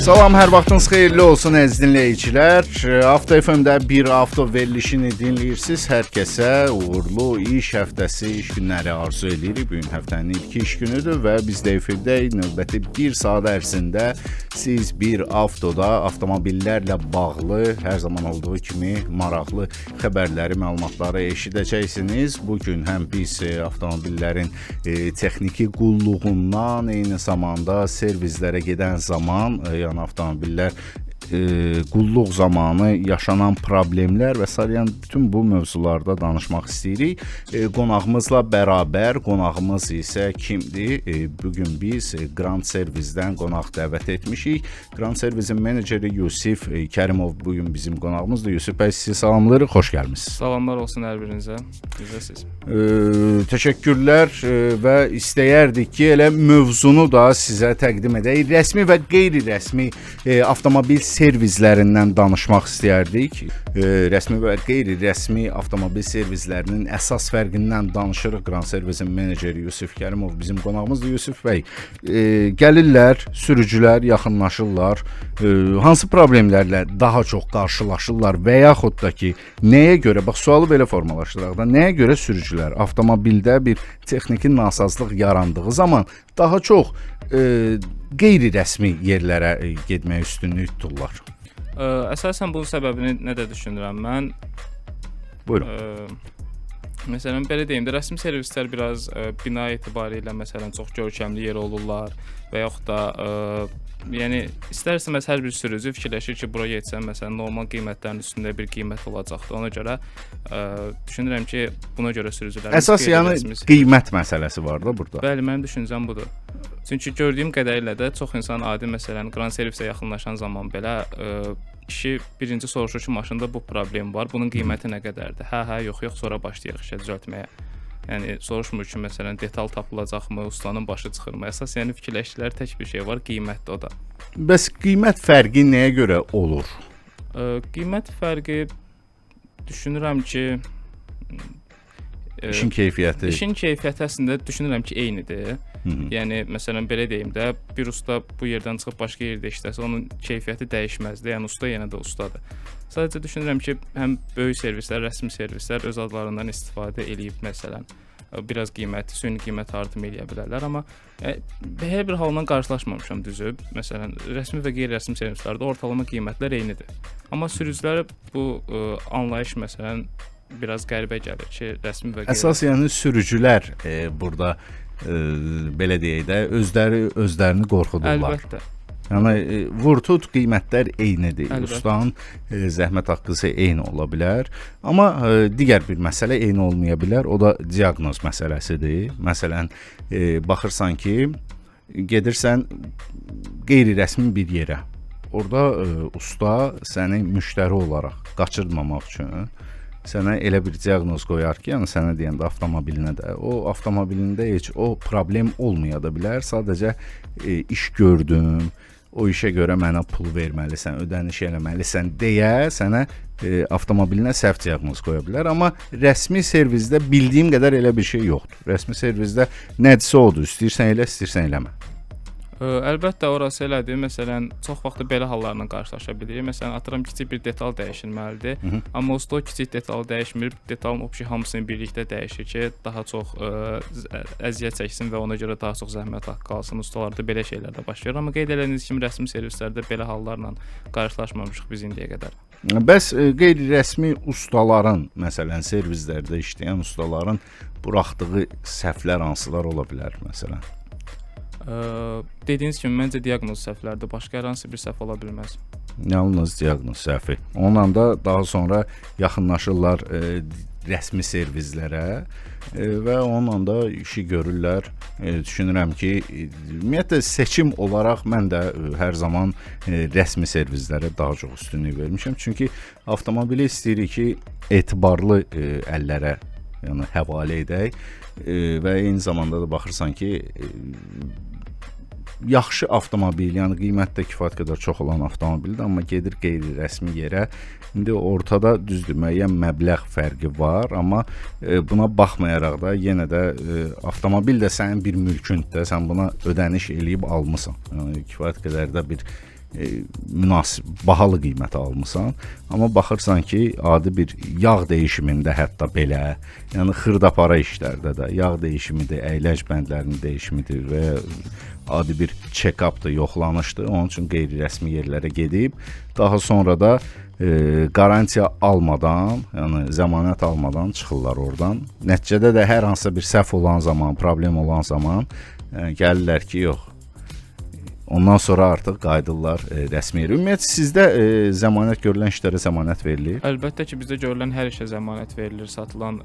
Salam, hər vaxtınız xeyirli olsun əziz dinləyicilər. Avto FM-də bir avto verilişini dinləyirsiniz. Hər kəsə uğurlu iş həftəsi, iş günləri arzu edirik. Bu gün həftənin ilk iş günüdür və biz də efirdəyik. Növbəti bir saat ərzində siz bir avtoda avtomobillərlə bağlı hər zaman olduğu kimi maraqlı xəbərləri, məlumatları eşidəcəksiniz. Bu gün həm biz avtomobillərin texniki qulluğundan, eyni zamanda servislərə gedən zaman, yəni avtomobillər qulluq zamanı yaşanan problemlər və sair, yəni bütün bu mövzularda danışmaq istəyirik. Qonağımızla bərabər, qonağımız isə kimdir? Bu gün biz Grand Servisdən qonaq dəvət etmişik. Grand Servisin meneceri Yusif Kərimov bu gün bizim qonağımızdır. Yusif bəy, sizi salamlayırıq, xoş gəlmisiniz. Salamlar olsun hər birinizə. Necəsiz? Təşəkkürlər və istəyərdik ki, elə mövzunu da sizə təqdim edək. Rəsmi və qeyri-rəsmi avtomobil servislərindən danışmaq istəyərdik. Rəsmi və qeyri-rəsmi avtomobil servislərinin əsas fərqindən danışırıq. Grand Servisin meneceri Yusif Kərimov bizim qonağımızdır. Yusif bəy, gəlirlər, sürücülər yaxınlaşırlar. Hansı problemlərlə daha çox qarşılaşırlar və yaxud da ki, nəyə görə, bax sualı belə formalaşdıraq da, nəyə görə sürücülər avtomobildə bir texniki nasazlıq yarandığı zaman daha çox qeyri-rəsmi yerlərə getməyə üstünlük tuturlar? Əsasən bunun səbəbini nə də düşünürəm mən. Buyurun. Məsələn, belə deyim də, rəsmi servislər biraz bina etibarilə məsələn çox görkəmli yer olurlar və yaxud da yəni istər-istəməz hər bir sürücü fikirləşir ki, bura getsəm məsələn normal qiymətlərin üstündə bir qiymət olacaqdır. Ona görə düşünürəm ki, buna görə sürücülərimiz əsas yəni qiymət məsələsi var da burada. Bəli, mənim düşüncəm budur. Çünki gördüyüm qədərilə də çox insan adi məsələn Grand Servisə yaxınlaşan zaman belə kişi birinci soruşur ki, maşında bu problem var, bunun qiyməti nə qədərdir? Hə, hə, yox, yox, sonra başlayırıq işə düzəltməyə. Yəni soruşmur ki, məsələn detal tapılacaqmı, ustanın başı çıxırmı? Əsas yəni fikirləşdikləri tək bir şey var, qiymətdir o da. Bəs qiymət fərqi nəyə görə olur? Qiymət fərqi düşünürəm ki, işin keyfiyyəti. İşin keyfiyyəti əslində düşünürəm ki, eynidir. Yəni məsələn belə deyim də, bir usta bu yerdən çıxıb başqa yerdə işləsə, onun keyfiyyəti dəyişməzdi. Yəni usta yenə də ustadır. Sadəcə düşünürəm ki, həm böyük servislər, rəsmi servislər öz adlarından istifadə eləyib məsələn biraz qiyməti, süni qiymət artımı eləyə bilərlər, amma hər bir halından qarşılaşmamışam düzü. Məsələn, rəsmi və qeyri-rəsmi servislərdə ortalama qiymətlər eynidir. Amma sürücülərə bu anlayış məsələn biraz qəribə gəlir ki, rəsmi və qeyri. Əsas yəni sürücülər burada belə deyək də, özləri özlərini qorxudurlar. Əlbəttə. Yəni vur-tut qiymətlər eynidir. Əlbəttə. Ustanın zəhmət haqqısı eyni ola bilər, amma digər bir məsələ eyni olmaya bilər. O da diaqnoz məsələsidir. Məsələn, baxırsan ki, gedirsən qeyri-rəsmi bir yerə. Orada usta səni müştəri olaraq qaçırmamaq üçün sənə elə bir diaqnoz qoyar ki, yəni sənə deyəndə avtomobilinə də, o avtomobilində heç o problem olmaya da bilər. Sadəcə iş gördüm, o işə görə mənə pul verməlisən, ödəniş eləməlisən deyə sənə avtomobilinə səhv diaqnoz qoya bilər. Amma rəsmi servisdə bildiyim qədər elə bir şey yoxdur. Rəsmi servisdə nədirsə odur, istəyirsən elə, istəyirsən eləmə. Əlbəttə orası elədir. Məsələn, çox vaxt belə hallarla qarşılaşa bilirik. Məsələn, atıram kiçik bir detal dəyişilməlidir. Amma usta o kiçik detalı dəyişmir, detalın opşi hamısını birlikdə dəyişir ki, daha çox əziyyət çəksin və ona görə daha çox zəhmət haqqı alsın. Ustalarda belə şeylər də baş verir. Amma qeyd elədiyiniz kimi rəsmi servislərdə belə hallarla qarşılaşmamışıq biz indiyə qədər. Bəs qeyri-rəsmi ustaların, məsələn, servislərdə işləyən ustaların buraxdığı səhvlər hansılar ola bilər məsələn? Dediyiniz kimi məncə diaqnoz səhvlərdir, başqa hər hansı bir səhv ola bilməz. Yalnız diaqnoz səhvi. Onunla da daha sonra yaxınlaşırlar rəsmi servislərə və onunla da işi görürlər. Düşünürəm ki, ümumiyyətlə seçim olaraq mən də hər zaman rəsmi servislərə daha çox üstünlük vermişəm. Çünki avtomobili istəyirik ki, etibarlı əllərə, yəni həvalə edək və eyni zamanda da baxırsan ki, yaxşı avtomobil, yəni qiymət də kifayət qədər çox olan avtomobildir, amma gedir qeyri-rəsmi yerə. İndi ortada düzdür, müəyyən məbləğ fərqi var, amma buna baxmayaraq da yenə də avtomobil də sənin bir mülkündür də, sən buna ödəniş eləyib almısan. Yəni kifayət qədər də bir münasib bahalı qiymətə almısan, amma baxırsan ki, adi bir yağ dəyişimində hətta belə, yəni xırdapara işlərdə də yağ dəyişimidir, əyləc bəndlərinin dəyişimidir və ya adi bir check-updır, yoxlanışdır. Onun üçün qeyri-rəsmi yerlərə gedib, daha sonra da qarantiya almadan, yəni zəmanət almadan çıxırlar oradan. Nəticədə də hər hansısa bir səhv olan zaman, problem olan zaman gəlirlər ki, yox. Ondan sonra artıq qayıdırlar rəsmi yerə. Ümumiyyətlə sizdə zəmanət görülən işlərə zəmanət verilir? Əlbəttə ki, bizdə görülən hər işə zəmanət verilir. Satılan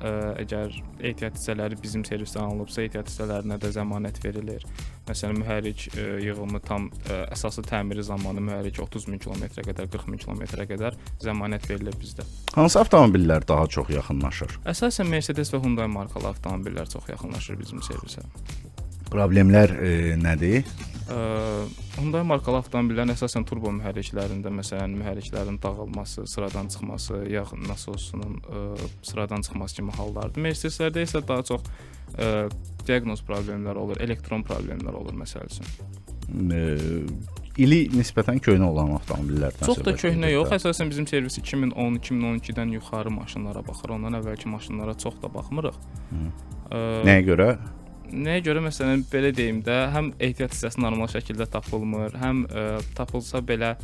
əgər ehtiyat hissələri bizim servisdən alınıbsa, ehtiyat hissələrinə də zəmanət verilir. Məsələn, mühərrik yığımı tam əsaslı təmiri zamanı mühərrik 30 min kilometrə qədər, 40 min kilometrə qədər zəmanət verilir bizdə. Hansı avtomobillər daha çox yaxınlaşır? Əsasən Mercedes və Hyundai markalı avtomobillər çox yaxınlaşır bizim servisə. Problemlər nədir? Hyundai markalı avtomobillərin əsasən turbo mühərriklərində, məsələn, mühərriklərin dağılması, sıradan çıxması, yağ nasosunun sıradan çıxması kimi hallardır. Mercedeslərdə isə daha çox diaqnoz problemləri olur, elektron problemlər olur məsəl üçün. İli nisbətən köhnə olan avtomobillərdən Çox da köhnə yox. Əsasən bizim servis 2010-2012-dən yuxarı maşınlara baxır. Ondan əvvəlki maşınlara çox da baxmırıq. Nəyə görə? Nəyə görə məsələn belə deyim də, həm ehtiyat hissəsi normal şəkildə tapılmır, həm tapılsa belə,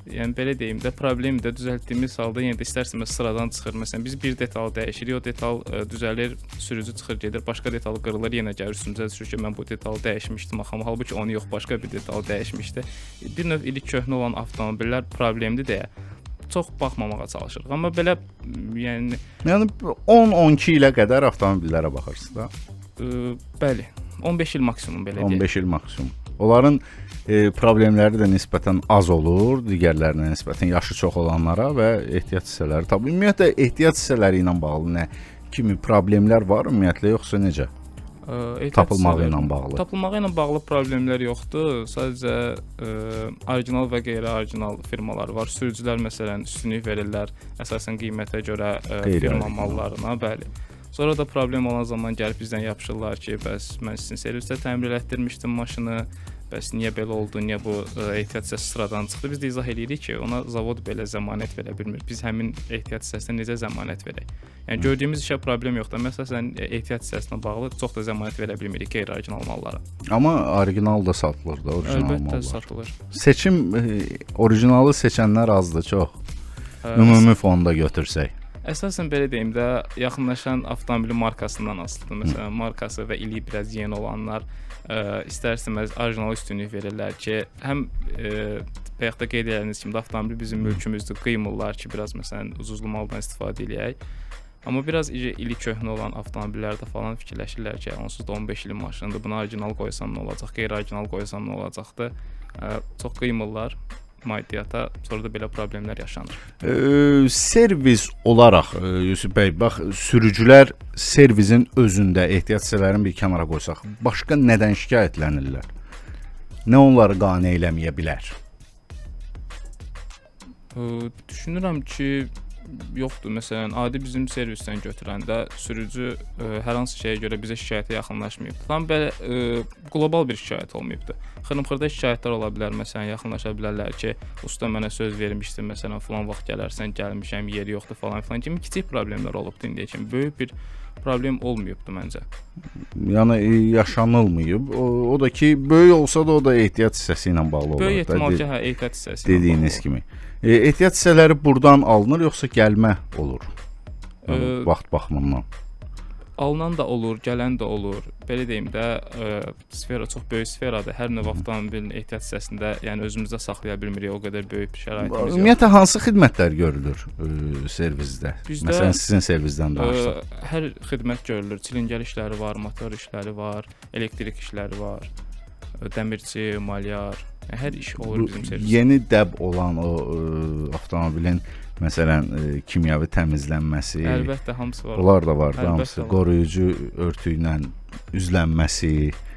yəni belə deyim də, problemi də düzəltdiyimiz halda yenə də istər-istəməz sıradan çıxır. Məsələn, biz bir detalı dəyişirik, o detal düzəlir, sürücü çıxır gedir, başqa detal qırılır, yenə gəlir üstümüzə düşür ki, mən bu detalı dəyişmişdim axı, amma halbuki onu yox, başqa bir detalı dəyişmişdi. Bir növ ili köhnə olan avtomobillər problemli deyə çox baxmamağa çalışırıq. Amma belə yəni 10-12 ilə qədər avtomobillərə baxırsınız da. Bəli, 15 il maksimum belə deyək. 15 il maksimum. Onların problemləri də nisbətən az olur, digərlərinə nisbətən yaşı çox olanlara və ehtiyat hissələri. Tabii ümumiyyətlə ehtiyat hissələri ilə bağlı nə kimi problemlər var ümumiyyətlə yoxsa necə? Tapılmağı ilə bağlı. Tapılmağı ilə bağlı problemlər yoxdur. Sadəcə orijinal və qeyri-orijinal firmalar var. Sürücülər məsələn üstünlük verirlər əsasən qiymətə görə firma mallarına, bəli. Sonra da problem olan zaman gəlib bizdən yapışırlar ki, bəs mən sizin servisdə təmir elətdirmişdim maşını, bəs niyə belə oldu, niyə bu ehtiyat hissəsi sıradan çıxdı? Biz də izah eləyirik ki, ona zavod belə zəmanət verə bilmir. Biz həmin ehtiyat hissəsinə necə zəmanət verək? Yəni gördüyümüz işə problem yoxdur. Məsələn, ehtiyat hissəsinə bağlı çox da zəmanət verə bilmirik qeyri-orijinal mallara. Amma orijinal da satılır da, orijinal mallar. Əlbəttə satılır. Seçim orijinalı seçənlər azdır çox. Ümumi fonda götürsək. Əsasən belə deyim də, yaxınlaşan avtomobilin markasından asılıdır. Məsələn, markası və ili biraz yeni olanlar istər-istəməz orijinala üstünlük verirlər ki, həm bayaq da qeyd elədiyiniz kimi də avtomobil bizim mülkümüzdür, qıymırlar ki, biraz məsələn ucuzlu maldan istifadə eləyək. Amma biraz ili köhnə olan avtomobillərdə falan fikirləşirlər ki, onsuz da 15 ilin maşınıdır, buna orijinal qoysam nə olacaq, qeyri-orijinal qoysam nə olacaqdır. Çox qıymırlar maddiyyata, sonra da belə problemlər yaşanır. Servis olaraq Yusif bəy, bax sürücülər servisin özündə ehtiyat hissələrini bir kənara qoysaq, başqa nədən şikayətlənirlər? Nə onları qane eləməyə bilər? Düşünürəm ki, yoxdur. Məsələn, adi bizim servisdən götürəndə sürücü hər hansı şeyə görə bizə şikayətə yaxınlaşmayıbdı. Tam belə qlobal bir şikayət olmayıbdı. Xırım-xırda şikayətlər ola bilər. Məsələn, yaxınlaşa bilərlər ki, usta mənə söz vermişdi, məsələn, filan vaxt gələrsən, gəlmişəm, yeri yoxdur falan filan kimi kiçik problemlər olubdu indiyə kimi. Böyük bir problem olmayıbdı məncə. Yəni yaşanılmayıb. O da ki, böyük olsa da o da ehtiyat hissəsi ilə bağlı olar. Böyük ehtimal ki, hə, ehtiyat hissəsi ilə dediyiniz kimi. Ehtiyat hissələri buradan alınır yoxsa gəlmə olur? Vaxt baxımından. Alınan da olur, gələn də olur. Belə deyim də, sfera çox böyük sferadır. Hər növ avtomobilin ehtiyat hissəsində, yəni özümüzdə saxlaya bilmirik, o qədər böyük bir şəraitimiz yoxdur. Ümumiyyətlə hansı xidmətlər görülür servisdə? Bizdə, məsələn, sizin servisdən danışsaq. Hər xidmət görülür. Çilingər işləri var, motor işləri var, elektrik işləri var, dəmirçi, malyar, hər iş olur bizim servisdə. Yeni dəb olan o avtomobilin məsələn, kimyəvi təmizlənməsi. Əlbəttə, hamısı var. Onlar da var, əlbəttə hamısı. Var. Qoruyucu örtüklə üzlənməsi.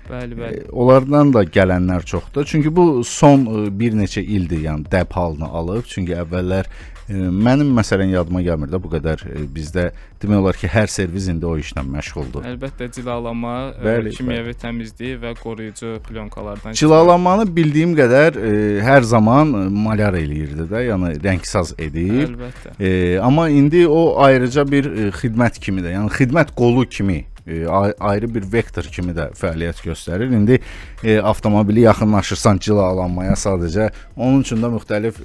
Bəli, bəli. Onlardan da gələnlər çoxdur. Çünki bu son bir neçə ildir, yəni dəb halını alıb. Çünki əvvəllər mənim məsələn yadıma gəlmir də bu qədər bizdə demək olar ki, hər servis indi o işlə məşğuldur. Əlbəttə cilalama, kimyəvi təmizlik və qoruyucu plyonkalardan. Cilalamanı bildiyim qədər hər zaman malyar eləyirdi də, yəni rəngsaz edib. Əlbəttə. Amma indi o ayrıca bir xidmət kimi də, yəni xidmət qolu kimi ayrı bir vektor kimi də fəaliyyət göstərir. İndi avtomobili yaxınlaşırsan cilalanmaya sadəcə onun üçün də müxtəlif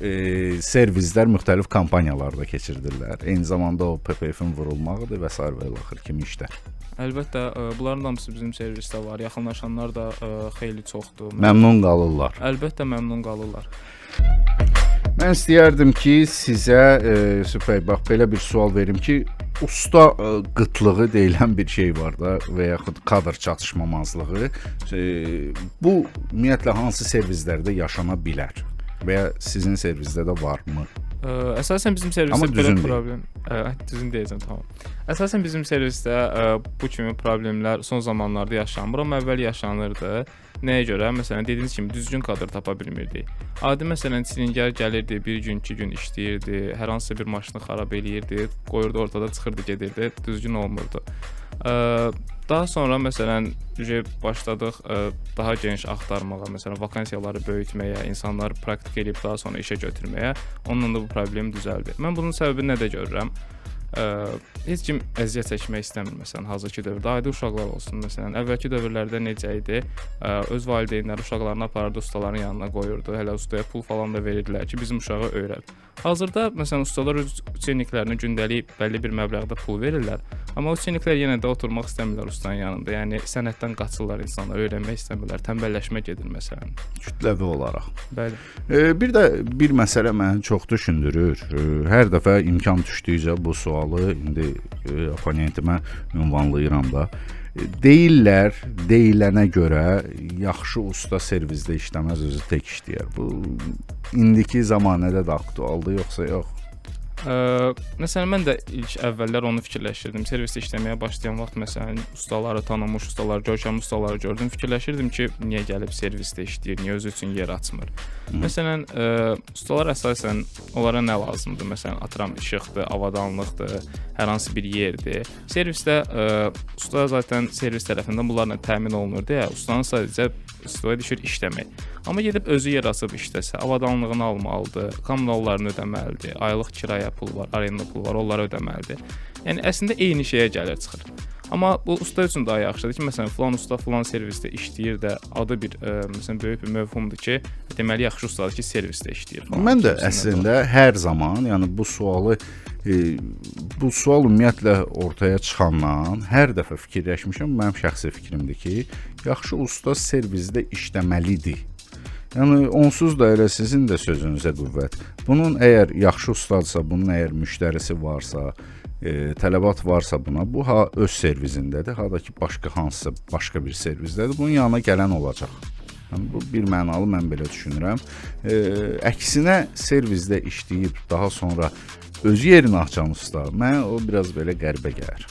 servislər, müxtəlif kampaniyalar da keçirdirlər. Eyni zamanda o PPF-in vurulmağıdır və sair və ilaxır kimi işlər. Əlbəttə, bunların hamısı bizim servisdə var. Yaxınlaşanlar da xeyli çoxdur. Məmnun qalırlar. Əlbəttə məmnun qalırlar. Mən istəyərdim ki, sizə Sübh bəy, bax belə bir sual verim ki, usta qıtlığı deyilən bir şey var da və yaxud kadr çatışmamazlığı. Bu ümumiyyətlə hansı servislərdə yaşana bilər və ya sizin servisdə də varmı? Əsasən bizim servisdə belə problem. Düzün deyəcəm, tamam. Əsasən bizim servisdə bu kimi problemlər son zamanlarda yaşanmır, amma əvvəl yaşanırdı. Nəyə görə? Məsələn, dediyiniz kimi düzgün kadr tapa bilmirdik. Adi məsələn çilingər gəlirdi, bir gün, 2 gün işləyirdi, hər hansısa bir maşını xarab eləyirdi, qoyurdu ortada, çıxırdı, gedirdi, düzgün olmurdu. Daha sonra məsələn başladıq daha geniş axtarmağa, məsələn vakansiyaları böyütməyə, insanları praktik eləyib daha sonra işə götürməyə. Onunla da bu problem düzəldi. Mən bunun səbəbini nədə görürəm? Heç kim əziyyət çəkmək istəmir məsələn hazırki dövrdə. Adi uşaqlar olsun məsələn. Əvvəlki dövrlərdə necə idi? Öz valideynləri uşaqlarını aparırdı ustaların yanına qoyurdu. Hələ ustaya pul falan da verirdilər ki, bizim uşağı öyrət. Hazırda məsələn ustalar öz učeniklərinə gündəlik bəlli bir məbləğdə pul verirlər. Amma učeniklər yenə də oturmaq istəmirlər ustanın yanında. Yəni sənətdən qaçırlar insanlar, öyrənmək istəmirlər, tənbəlləşmə gedir məsələn. Kütləvi olaraq. Bəli. Bir də bir məsələ məni çox düşündürür. Hər dəfə imkan düşdükcə bu sualı indi oponentimə ünvanlayıram da. Deyirlər, deyilənə görə yaxşı usta servisdə işləməz, özü tək işləyər. Bu indiki zamanədə də aktualdır, yoxsa yox? Məsələn, mən də ilk əvvəllər onu fikirləşirdim. Servisdə işləməyə başlayan vaxt məsələn ustaları tanımış ustalar, görkəmli ustaları gördüm. Fikirləşirdim ki, niyə gəlib servisdə işləyir, niyə özü üçün yer açmır. Məsələn, ustalar əsasən onlara nə lazımdır? Məsələn, atıram işıqdır, avadanlıqdır, hər hansı bir yerdir. Servisdə usta zaten servis tərəfindən bunlarla təmin olunur deyə ustanın sadəcə ustaya düşür işləmək. Amma gedib özü yer açıb işləsə, avadanlığını almalıdır, kommunallarını ödəməlidir, aylıq kirayə pul var, arenda pul var, onları ödəməlidir. Yəni əslində eyni şeyə gəlir çıxır. Amma bu usta üçün daha yaxşıdır ki, məsələn, filan usta filan servisdə işləyir də adı bir məsələn böyük bir mövhumdur ki, deməli yaxşı ustadır ki, servisdə işləyir falan. Mən də əslində hər zaman, yəni bu sualı bu sual ümumiyyətlə ortaya çıxandan hər dəfə fikirləşmişəm. Mənim şəxsi fikrimdir ki, yaxşı usta servisdə işləməlidir. Yəni onsuz da elə sizin də sözünüzə qüvvət. Bunun əgər yaxşı ustadırsa, bunun əgər müştərisi varsa, tələbat varsa buna, bu ha öz servisindədir, ha da ki başqa hansısa başqa bir servisdədir. Bunun yanına gələn olacaq. Yəni bu bir mənalı mən belə düşünürəm. Əksinə servisdə işləyib daha sonra özü yerini açan usta, mənə o biraz belə qəribə gəlir.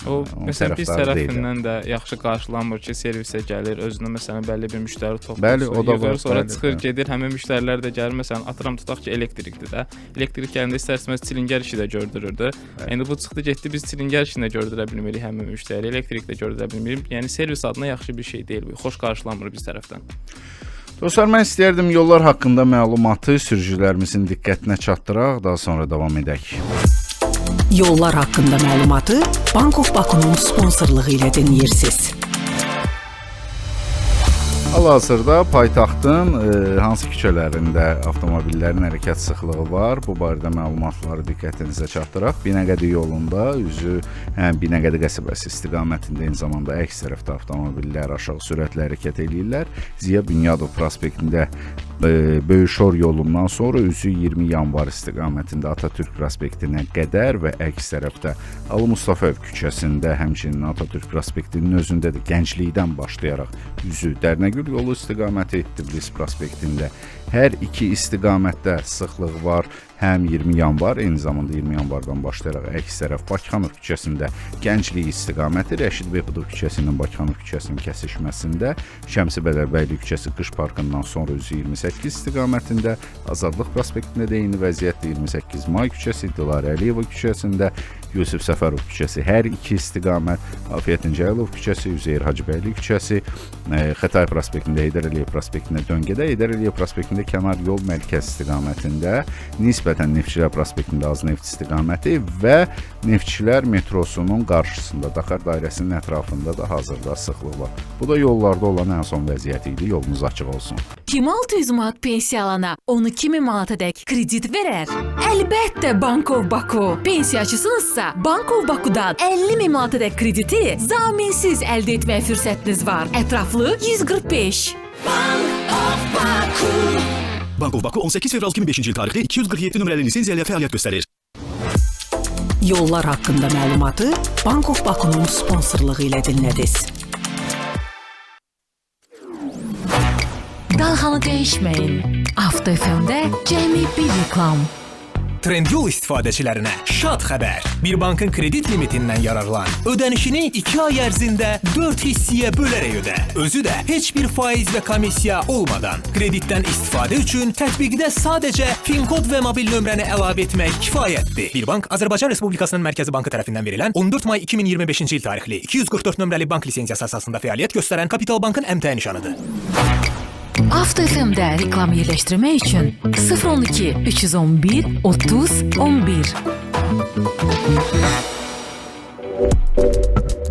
O, məsələn, biz tərəfindən də yaxşı qarşılanmır ki, servisə gəlir, özünə məsələn bəlli bir müştəri toplayır, bəli, o da var, sonra bəli, çıxır, bəli. Gedir, həmin müştərilər də gəlir, məsələn, atıram tutaq ki, elektrikdir də. Elektrik gələndə istər-istəməz çilingər işi də gördürürdü. İndi bu çıxdı, getdi, biz çilingər işini də gördürə bilmirik həmin müştəri, elektrik də gördürə bilmirik. Yəni servis adına yaxşı bir şey deyil bu, xoş qarşılanmır biz tərəfdən. Dostlar, mən istəyərdim yollar haqqında məlumatı sürücülərimizin diqqətinə çatdıraq, daha sonra davam edək. Yollar haqqında məlumatı Bank of Bakunun sponsorluğu ilə dinləyirsiniz. Hal-hazırda paytaxtın hansı küçələrində avtomobillərin hərəkət sıxlığı var? Bu barədə məlumatları diqqətinizə çatdıraq. Binəqədi yolunda üzü Binəqədi qəsəbəsi istiqamətində eyni zamanda əks tərəfdə avtomobillər aşağı sürətlə hərəkət eləyirlər. Ziya Bünyadov prospektində Böyük Şor yolundan sonra üzü 20 yanvar istiqamətində Atatürk prospektinə qədər və əks tərəfdə Alı Mustafayev küçəsində, həmçinin Atatürk prospektinin özündə də Gənclikdən başlayaraq üzü Dərnəgül yolu istiqaməti Tbilisi prospektində hər iki istiqamətdə sıxlıq var. Həm 20 yanvar, eyni zamanda 20 yanvardan başlayaraq əks tərəf Bakıxanov küçəsində Gənclik istiqaməti, Rəşid Behbudov küçəsi ilə Bakıxanov küçəsinin kəsişməsində, Şəmsi Bədərbəyli küçəsi Qış Parkından sonra üzü 28 istiqamətində, Azadlıq prospektində də eyni vəziyyətdir. 28 May küçəsi, Dilarə Əliyeva küçəsində, Yusif Səfərov küçəsi hər iki istiqamət, Afiyyət Cəlilov küçəsi, Üzeyir Hacıbəyli küçəsi, Xətai prospektində, Heydər Əliyev prospektində döngədə, Heydər Əliyev prospektində kənar yol mərkəz istiqamətində, nisbətən Neftçilər prospektində Azneft istiqaməti və Neftçilər metrosunun qarşısında, Dakar dairəsinin ətrafında da hazırda sıxlıq var. Bu da yollarda olan ən son vəziyyət idi. Yolunuz açıq olsun. Kim 600 manat pensiya alana 12 min manata dək kredit verər? Əlbəttə Bank of Baku. Pensiyaçısınızsa Bank of Bakudan 50 min manata dək krediti zaminsiz əldə etmək fürsətiniz var. Ətraflı 145. Bank of Baku. Bank of Baku 18 fevral 2005 yıl tarihli 247 nömrəli lisenziya ilə fəaliyyət göstərir. Yollar haqqında məlumatı Bank of Bakunun sponsorluğu ilə dinlədiniz. Dalğanı dəyişməyin. Avto FM-də cəmi bir reklam. Trendyol istifadəçilərinə şad xəbər. Bir bankın kredit limitindən yararlan. Ödənişini 2 ay ərzində 4 hissəyə bölərək ödə. Özü də heç bir faiz və komissiya olmadan. Kreditdən istifadə üçün tətbiqdə sadəcə PIN kod və mobil nömrəni əlavə etmək kifayətdir. Bir bank Azərbaycan Respublikasının Mərkəzi Bankı tərəfindən verilən 14 may 2025-ci il tarixli 244 nömrəli bank lisenziyası əsasında fəaliyyət göstərən Kapital Bankın əmtəə nişanıdır. Avto FM-də reklam yerləşdirmək üçün 012 311 30 11.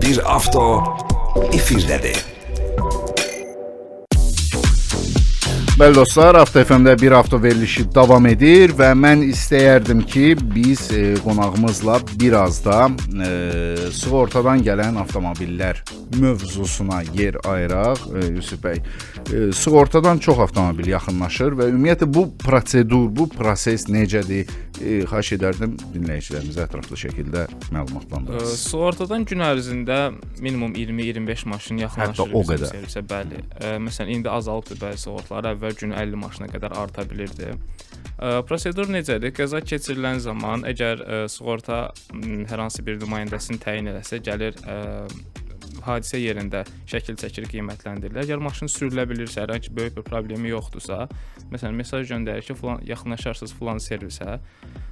Bir Avto efirdədir. Bəli dostlar, Avto FM-də bir avto verilişi davam edir və mən istəyərdim ki, biz qonağımızla biraz da sığortadan gələn avtomobillər mövzusuna yer ayıraq. Yusif bəy, sığortadan çox avtomobil yaxınlaşır və ümumiyyətlə bu prosedur, bu proses necədir? Xahiş edərdim dinləyicilərimizə ətraflı şəkildə məlumatlandırasınız. Sığortadan gün ərzində minimum 20-25 maşın yaxınlaşır Hətta o bizim qədər. servisə, bəli. Məsələn, indi azalıbdır bəzi sığortalar, əvvəl günə 50 maşına qədər arta bilirdi. Prosedur necədir? Qəza keçirilən zaman əgər sığorta hər hansı bir nümayəndəsini təyin eləsə, gəlir hadisə yerində şəkil çəkir, qiymətlendirilir. Əgər maşın sürülə bilirsə, hər hansı böyük bir problemi yoxdursa, məsələn, mesaj göndərir ki, filan yaxınlaşarsınız filan servisə.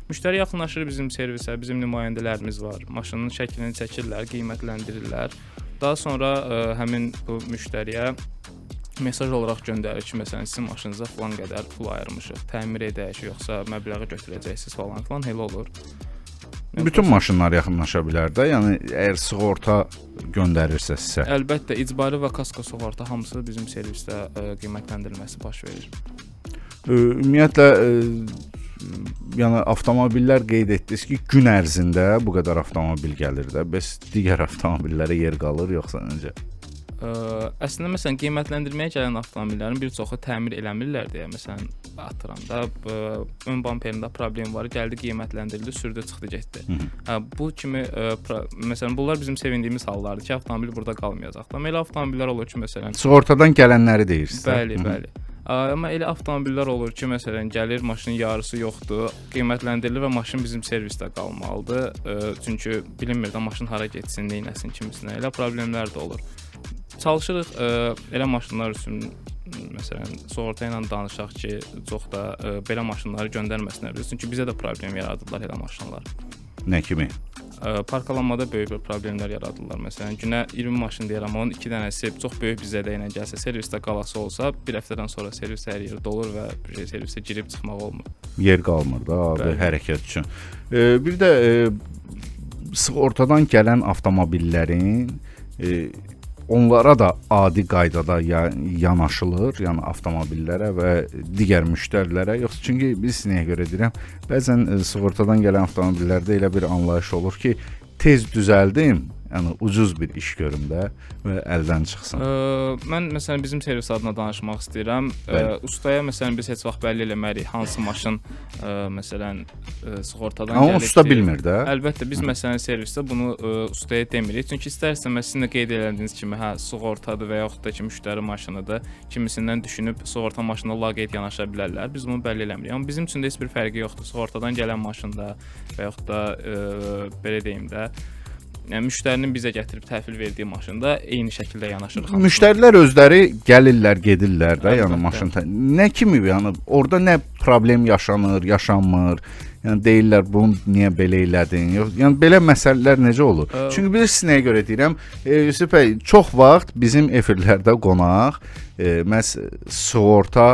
Müştəri yaxınlaşır bizim servisə, bizim nümayəndələrimiz var. Maşının şəklini çəkirlər, qiymətləndirirlər. Daha sonra həmin bu müştəriyə mesaj olaraq göndərir ki, məsələn, sizin maşınınıza filan qədər pul ayırmışıq, təmir edək, yoxsa məbləği götürəcəksiniz falan filan, elə olur. Bütün maşınlar yaxınlaşa bilər də, yəni əgər sığorta göndərirsə sizə. Əlbəttə, icbari və kasko sığorta hamısı bizim servisdə qiymətləndirilməsi baş verir. Ümumiyyətlə yəni avtomobillər qeyd etdiniz ki, gün ərzində bu qədər avtomobil gəlir də. Bəs digər avtomobillərə yer qalır yoxsa necə? Əslində məsələn qiymətləndirməyə gələn avtomobillərin bir çoxu təmir eləmirlər deyə, məsələn, atıram da ön bamperində problem var, gəldi qiymətləndirildi, sürdü, çıxdı, getdi. Bu kimi məsələn bunlar bizim sevindiyimiz hallardır ki, avtomobil burada qalmayacaq. Amma elə avtomobillər olur ki, məsələn, Sığortadan gələnləri deyirsiniz. Bəli, bəli. Amma elə avtomobillər olur ki, məsələn, gəlir, maşının yarısı yoxdur, qiymətləndirilir və maşın bizim servisdə qalmalıdır. Çünki bilinmir də maşın hara getsin, neynəsin, kimisinə. Elə problemlər də olur. Çalışırıq elə maşınlar üçün məsələn sığorta ilə danışaq ki, çox da belə maşınları göndərməsinlər bizə. Çünki bizə də problem yaradırlar elə maşınlar. Nə kimi? Parkalanmada böyük bir problemlər yaradırlar. Məsələn, günə 20 maşın deyirəm, onun 2 dənəsi çox böyük bir zədə ilə gəlsə, servisdə qalası olsa, bir həftədən sonra servis hər yer dolur və bir şey, servisə girib çıxmaq olmur. Yer qalmır da abi, hərəkət üçün. Bir də sığortadan gələn avtomobillərin onlara da adi qaydada yanaşılır, yəni avtomobillərə və digər müştərilərə. Yoxsa çünki biz nəyə görə deyirəm, bəzən sığortadan gələn avtomobillərdə elə bir anlayış olur ki, tez düzəldim, Yəni ucuz bir iş görüm də və əldən çıxsın. Mən məsələn bizim servis adına danışmaq istəyirəm. Ustaya məsələn biz heç vaxt bəlli eləmərik hansı maşın məsələn sığortadan Amma gəlibdir. usta bilmir də. Əlbəttə biz məsələn servisdə bunu ustaya demirik. Çünki istər-istəməz sizin də qeyd elədiyiniz kimi, hə, sığortadır və yaxud da ki, müştəri maşınıdır. Kimisindən düşünüb sığorta maşınına laqeyd yanaşa bilərlər. Biz bunu bəlli eləmirik. Amma bizim üçün də heç bir fərqi yoxdur. Sığortadan gələn maşında və yaxud da belə deyim də, yəni müştərinin bizə gətirib təhvil verdiyi maşında eyni şəkildə yanaşırıq hamısına. Müştərilər özləri gəlirlər, gedirlər də, yəni Əlbəttə. maşın nə kimi, yəni orada nə problem yaşanır, yaşanmır. Yəni deyirlər bunu niyə belə elədin? Yox, yəni belə məsələlər necə olur? Çünki bilirsiniz nəyə görə deyirəm? Yusif bəy, çox vaxt bizim efirlərdə qonaq məhz sığorta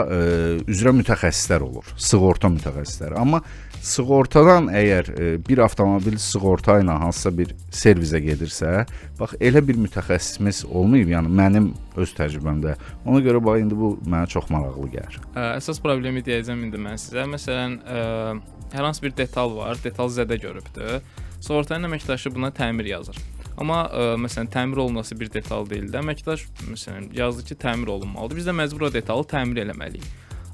üzrə mütəxəssislər olur. Sığorta mütəxəssisləri. Amma sığortadan əgər bir avtomobil sığorta ilə hansısa bir servisə gedirsə, bax elə bir mütəxəssisimiz olmayıb, yəni mənim öz təcrübəmdə. Ona görə bax indi bu mənə çox maraqlı gəlir. Əsas problemi deyəcəm indi mən sizə. Məsələn, hər hansı bir detal var, detal zədə görübdür. Sığortanın əməkdaşı buna təmir yazır. Amma məsələn təmir olunası bir detal deyil də. Əməkdaş məsələn yazdı ki, təmir olunmalıdır. Biz də məcbur o detalı təmir eləməliyik.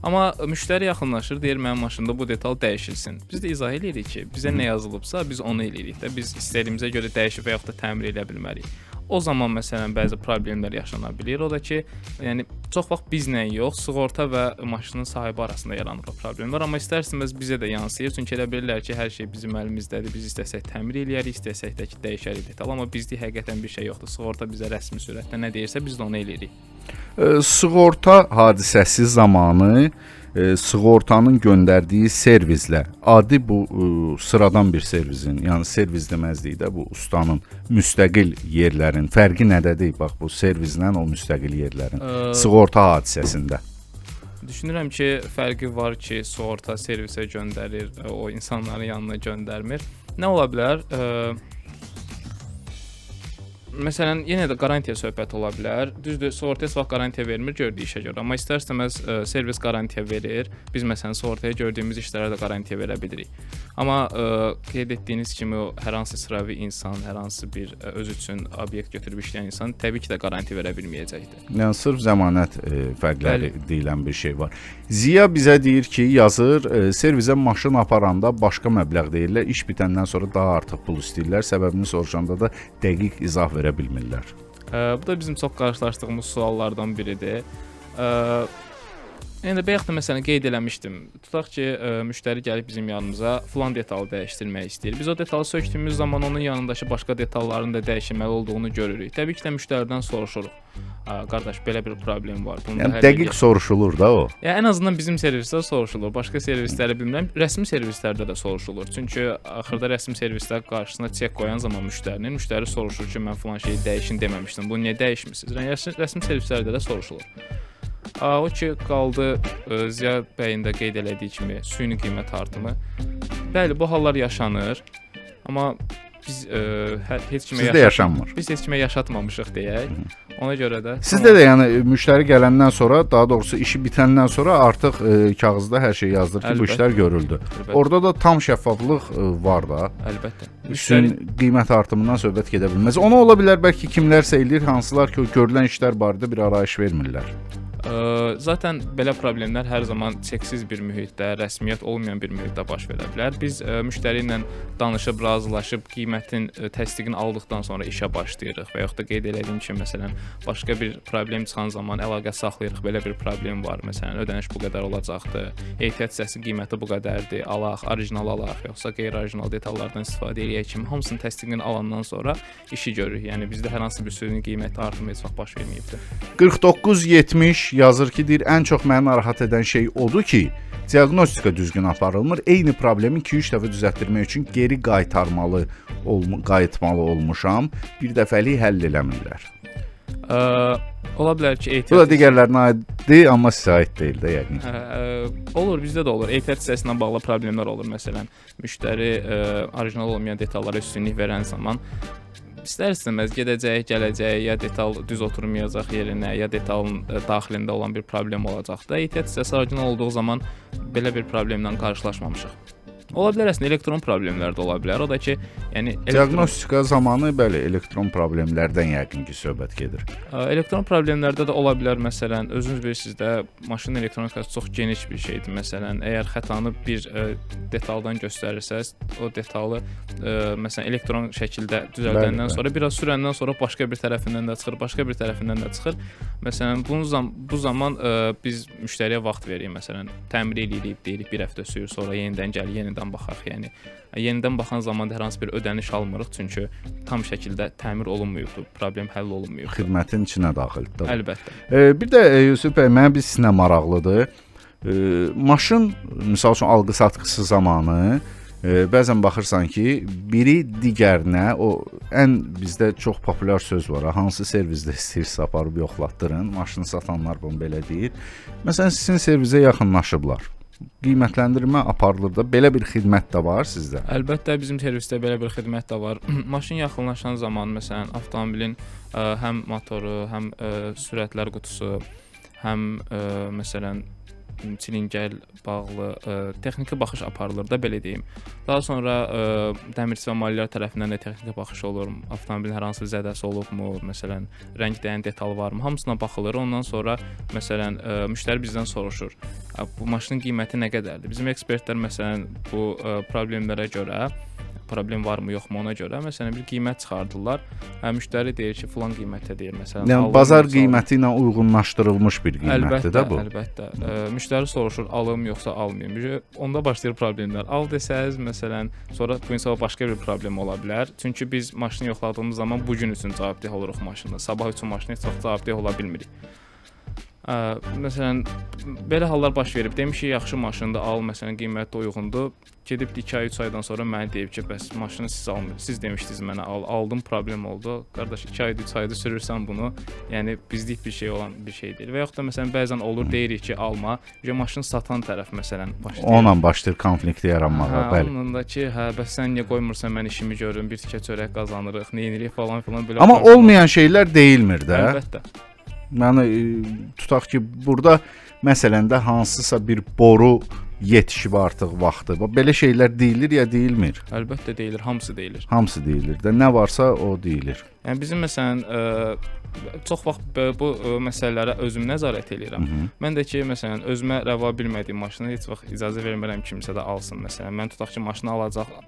Amma müştəri yaxınlaşır, deyir mənim maşında bu detal dəyişilsin. Biz də izah eləyirik ki, bizə nə yazılıbsa biz onu eləyirik də. Biz istədiyimizə görə dəyişib və yaxud da təmir eləyə bilmərik. O zaman məsələn bəzi problemlər yaşana bilir. O da ki, yəni çox vaxt bizlə yox, sığorta və maşının sahibi arasında yaranır o problemlər, amma istər-istəməz bizə də yansıyır. Çünki elə bilirlər ki, hər şey bizim əlimizdədir. Biz istəsək təmir eləyərik, istəsək də ki, dəyişərik detal, amma bizdə həqiqətən bir şey yoxdur. Sığorta bizə rəsmi sürətdə nə deyirsə biz də onu eləyirik. Sığorta hadisəsi zamanı sığortanın göndərdiyi servislə adi bu sıradan bir servisin, yəni servis deməzdik də, bu ustanın müstəqil yerlərin fərqi nədədir? Bax bu servislə o müstəqil yerlərin sığorta hadisəsində. Düşünürəm ki, fərqi var ki, sığorta servisə göndərir, o insanların yanına göndərmir. Nə ola bilər? Məsələn, yenə də qarantiya söhbəti ola bilər. Düzdür, sığorta heç vaxt qarantiya vermir gördüyü işə görə, amma istər-istəməz servis qarantiya verir. Biz məsələn sığortaya gördüyümüz işlərə də qarantiya verə bilirik. Amma qeyd etdiyiniz kimi o hər hansı sıravi insan, hər hansı bir öz üçün obyekt götürüb işləyən insan təbii ki də qarantiya verə bilməyəcəkdir. Yəni sırf zəmanət fərqləri deyilən bir şey var. Ziya bizə deyir ki, yazır, servisə maşın aparanda başqa məbləğ deyirlər, iş bitəndən sonra daha artıq pul istəyirlər. Səbəbini soruşanda da dəqiq izah verə bilmirlər. Bu da bizim çox qarşılaşdığımız suallardan biridir. Yəni bayaq da məsələn qeyd eləmişdim. Tutaq ki, müştəri gəlib bizim yanımıza filan detalı dəyişdirmək istəyir. Biz o detalı sökdüyümüz zaman onun yanındakı başqa detalların da dəyişilməli olduğunu görürük. Təbii ki də müştəridən soruşuruq. Qardaş, belə bir problem var. Bunu Yəni dəqiq soruşulur da o. Yəni ən azından bizim servisdə soruşulur. Başqa servisləri bilmirəm. Rəsmi servislərdə də soruşulur. Çünki axırda rəsmi servislər qarşısına çek qoyan zaman müştərinin, müştəri soruşur ki, mən filan şeyi dəyişin deməmişdim. Bunu niyə dəyişmisiniz? Yəni rəsmi servislərdə də soruşulur. O ki qaldı Ziya bəyin də qeyd elədiyi kimi süni qiymət artımı. Bəli, bu hallar yaşanır. Amma biz heç kimə Sizdə yaşanmır. Biz heç kimə yaşatmamışıq deyək. Ona görə də Sizdə də yəni müştəri gələndən sonra, daha doğrusu işi bitəndən sonra artıq kağızda hər şey yazılır ki, bu işlər görüldü. Əlbəttə. Orada da tam şəffaflıq var da. Əlbəttə. Müştəri qiymət artımından söhbət gedə bilməz. Ona ola bilər bəlkə kimlərsə eləyir, hansılar ki, o görülən işlər barədə bir arayış vermirlər. Zaten belə problemlər hər zaman çeksiz bir mühitdə, rəsmiyyət olmayan bir mühitdə baş verə bilər. Biz müştəri ilə danışıb, razılaşıb, qiymətin təsdiqini aldıqdan sonra işə başlayırıq və yaxud da qeyd elədiyim kimi, məsələn, başqa bir problem çıxan zaman əlaqə saxlayırıq. Belə bir problem var, məsələn, ödəniş bu qədər olacaqdır, ehtiyat hissəsi qiyməti bu qədərdir, alaq, orijinal alaq, yoxsa qeyri-orijinal detallardan istifadə eləyək kimi hamısının təsdiqini alandan sonra işi görürük. Yəni bizdə hər hansı bir süni qiymət artımı heç vaxt baş verməyibdir. 4970 yazır ki, deyir, ən çox məni narahat edən şey odur ki, diaqnostika düzgün aparılmır. Eyni problemi 2-3 dəfə düzəltdirmək üçün geri qaytarmalı, qayıtmalı olmuşam. Bir dəfəlik həll eləmirlər. Ola bilər ki, ehtiyat... Bu da digərlərinə aiddir, amma sizə aid deyil də yəqin ki. Olur, bizdə də olur. Ehtiyat hissəsi ilə bağlı problemlər olur. Məsələn, müştəri orijinal olmayan detallara üstünlük verən zaman istər-istəməz gedəcək, gələcək, ya detal düz oturmayacaq yerinə, ya detalın daxilində olan bir problem olacaq da. Ehtiyat hissəsi orijinal olduğu zaman belə bir problemlə qarşılaşmamışıq. Ola bilər, əslində elektron problemlər də ola bilər. O da ki, yəni diaqnostika zamanı bəli, elektron problemlərdən yəqin ki, söhbət gedir. Elektron problemlərdə də ola bilər, məsələn, özünüz bilirsiniz də, maşının elektronikası çox geniş bir şeydir. Məsələn, əgər xətanı bir detaldan göstərirsəz, o detalı məsələn elektron şəkildə düzəldəndən sonra biraz sürəndən sonra başqa bir tərəfindən də çıxır, başqa bir tərəfindən də çıxır. Məsələn, bu zaman biz müştəriyə vaxt veririk, məsələn, təmir eləyirik, deyirik bir həftə sürür, sonra yenidən gəl, yenidən baxaq. Yəni yenidən baxan zaman da hər hansı bir ödəniş almırıq, çünki tam şəkildə təmir olunmayıbdır, problem həll olunmayıbdır. Xidmətin içinə daxildir. Əlbəttə. Bir də Yusif bəy, mənə bir sizinlə maraqlıdır. Maşın, misal üçün alqı-satqısı zamanı bəzən baxırsan ki, biri digərinə, o ən bizdə çox populyar söz var, hansı servizdə istəyirsə aparıb yoxlatdırın, maşını satanlar bunu belə deyir. Məsələn, sizin servizə yaxınlaşıblar. Qiymətləndirmə aparılır da, belə bir xidmət də var sizdə? Əlbəttə, bizim servisdə belə bir xidmət də var. Maşın yaxınlaşan zaman, məsələn, avtomobilin həm motoru, həm sürətlər qutusu, həm məsələn çilingəl bağlı texniki baxış aparılır da, belə deyim. Daha sonra dəmirçi və maliyyə tərəfindən də texniki baxış olur. Avtomobilin hər hansı zədəsi olubmu, məsələn, rəng dəyən detal varmı, hamısına baxılır. Ondan sonra məsələn müştəri bizdən soruşur. Bu maşının qiyməti nə qədərdir? Bizim ekspertlər məsələn bu problemlərə görə, problem varmı yoxmu ona görə məsələn bir qiymət çıxardırlar. Müştəri deyir ki, filan qiymətə deyir məsələn. Yəni bazar qiyməti ilə uyğunlaşdırılmış bir qiymətdir də bu. Əlbəttə, əlbəttə. Müştəri soruşur, alım yoxsa almayım. Onda başlayır problemlər. Al desəz məsələn, sonra bu insana başqa bir problem ola bilər. Çünki biz maşını yoxladığımız zaman bu gün üçün cavabdeh oluruq maşında. Sabah üçün maşına heç vaxt cavabdeh ola bilmirik. Məsələn, belə hallar baş verib. Demiş ki, yaxşı maşındır, al, məsələn, qiyməti uyğundur. Gedib 2 ay, 3 aydan sonra mənə deyib ki, bəs maşını siz almırsınız. Siz demişdiniz mənə al, aldım, problem oldu. Qardaş, 2 aydır, 3 aydır sürürsən bunu. Yəni bizlik bir şey olan bir şey deyil. Və yaxud da məsələn bəzən olur, deyirik ki, alma. Maşını satan tərəf məsələn başlayır. Onunla başlayır konflikt yaranmağa, bəli. Onunla da ki, hə, bəs sən niyə qoymursan mən işimi görüm, bir tikə çörək qazanırıq, nə edirik falan filan belə. Amma olmayan şeylər deyilmir də. Əlbəttə. Yəni tutaq ki, burada məsələn də hansısa bir boru yetişib artıq vaxtı. Belə şeylər deyilir ya deyilmir? Əlbəttə deyilir, hamısı deyilir. Hamısı deyilir də. Nə varsa o deyilir. Yəni bizim məsələn çox vaxt bu məsələlərə özüm nəzarət eləyirəm. Mən də ki, məsələn, özümə rəva bilmədiyim maşını heç vaxt icazə vermərəm kimsə də alsın. Məsələn, mən tutaq ki, maşını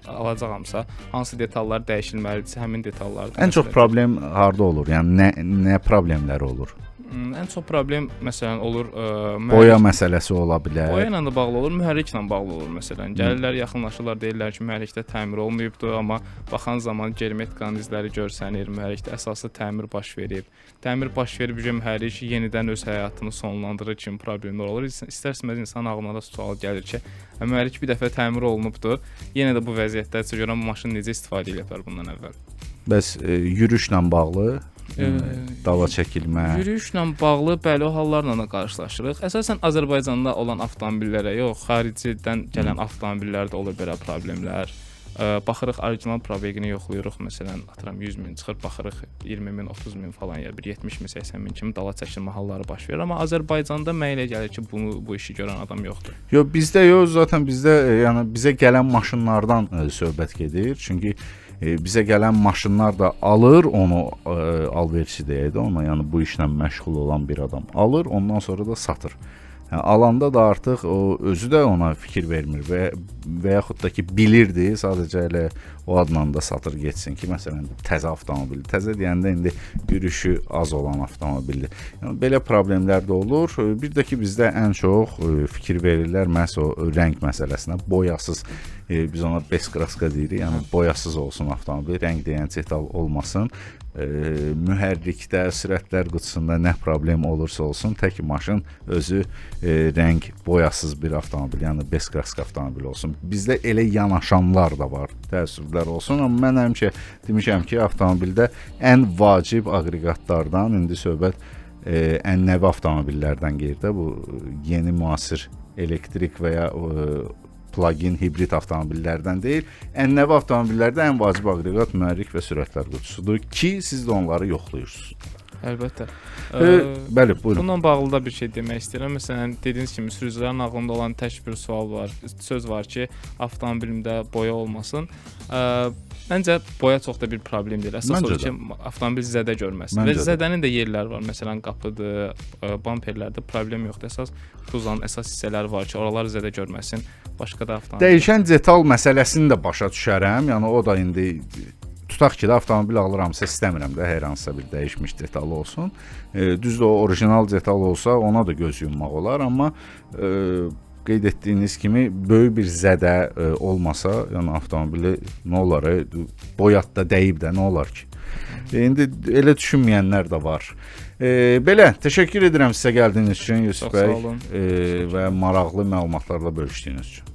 alacağamsa, hansı detallar dəyişilməlidirsə, həmin detallardır. Ən çox problem harda olur? Yəni nə problemləri olur? Ən çox problem məsələn olur boya məsələsi ola bilər. Boya ilə də bağlı olur, mühərriklə bağlı olur məsələn. Gəlirlər, yaxınlaşırlar, deyirlər ki, mühərrikdə təmir olmayıbdı, amma baxan zaman germetkanın izləri görsənir, mühərrikdə əsaslı təmir baş verib. Təmir baş verib, mühərrik yenidən öz həyatını sonlandırır kimi problemlər olur. İstər-istəməz insanın ağlına da sual gəlir ki, mühərrik bir dəfə təmir olunubdu, yenə də bu vəziyyətdədirsə görən bu maşını necə istifadə ediblər bundan əvvəl. Bəs yürüşlə bağlı dala çəkilmə. Yürüyüşlə bağlı bəli o hallarla da qarşılaşırıq. Əsasən Azərbaycanda olan avtomobillərə yox, xaricidən gələn avtomobillərdə olur belə problemlər. Baxırıq orijinal probeqini yoxlayırıq, məsələn, atıram 100 min çıxır, baxırıq 20 min, 30 min falan ya bir 70 min, 80 min kimi dala çəkilmə halları baş verir. Amma Azərbaycanda mənə elə gəlir ki, bu işi görən adam yoxdur. Yox, bizdə yox, zaten bizdə yəni bizə gələn maşınlardan söhbət gedir. Çünki bizə gələn maşınlar da alır onu alverçi deyək də ona, yəni bu işlə məşğul olan bir adam alır, ondan sonra da satır. Yəni, alanda da artıq o özü də ona fikir vermir və yaxud da ki bilirdi, sadəcə elə o adla da satır getsin ki, məsələn təzə avtomobil, təzə deyəndə indi yürüşü az olan avtomobildir. Yəni belə problemlər də olur. Bir də ki bizdə ən çox fikir verirlər məhz o rəng məsələsinə, boyasız, biz ona beskraska deyirik, yəni boyasız olsun avtomobil, rəng deyən detal olmasın. Mühərrikdə, sürətlər qutusunda nə problem olursa olsun, tək maşın özü rəng boyasız bir avtomobil, yəni beskraska avtomobil olsun. Bizdə elə yanaşanlar da var, təəssüflər olsun, amma mən həmişə demişəm ki, avtomobildə ən vacib aqreqatlardan indi söhbət ənənəvi avtomobillərdən gedir də, bu yeni müasir elektrik və ya plug-in hibrid avtomobillərdən deyil, ənənəvi avtomobillərdə ən vacib aqreqat mühərrik və sürətlər qutusudur ki, siz də onları yoxlayırsınız. Əlbəttə. Bəli, buyurun. Bununla bağlı da bir şey demək istəyirəm. Məsələn, dediyiniz kimi sürücülərin ağlında olan tək bir sual var, söz var ki, avtomobilimdə boya olmasın. Məncə boya çox da bir problem deyil. Əsas Məncə odur ki, avtomobil zədə görməsin. Məncə Və də. zədənin də yerləri var. Məsələn, qapıdır, bamperlərdə problem yoxdur. Əsas kuzovun əsas hissələri var ki, oralar zədə görməsin. Başqa da avtomobil. Dəyişən detal məsələsini də başa düşərəm. Yəni o da indi tutaq ki də avtomobil alıramsa istəmirəm də hər hansısa bir dəyişmiş detalı olsun. Düzdür o orijinal detal olsa ona da göz yummaq olar, amma qeyd etdiyiniz kimi böyük bir zədə olmasa, yəni avtomobili nə olar, boyat da dəyib də nə olar ki? İndi elə düşünməyənlər də var. Belə, təşəkkür edirəm sizə gəldiyiniz üçün Yusuf Çox sağ bəy olun. və maraqlı məlumatlarla bölüşdüyünüz üçün.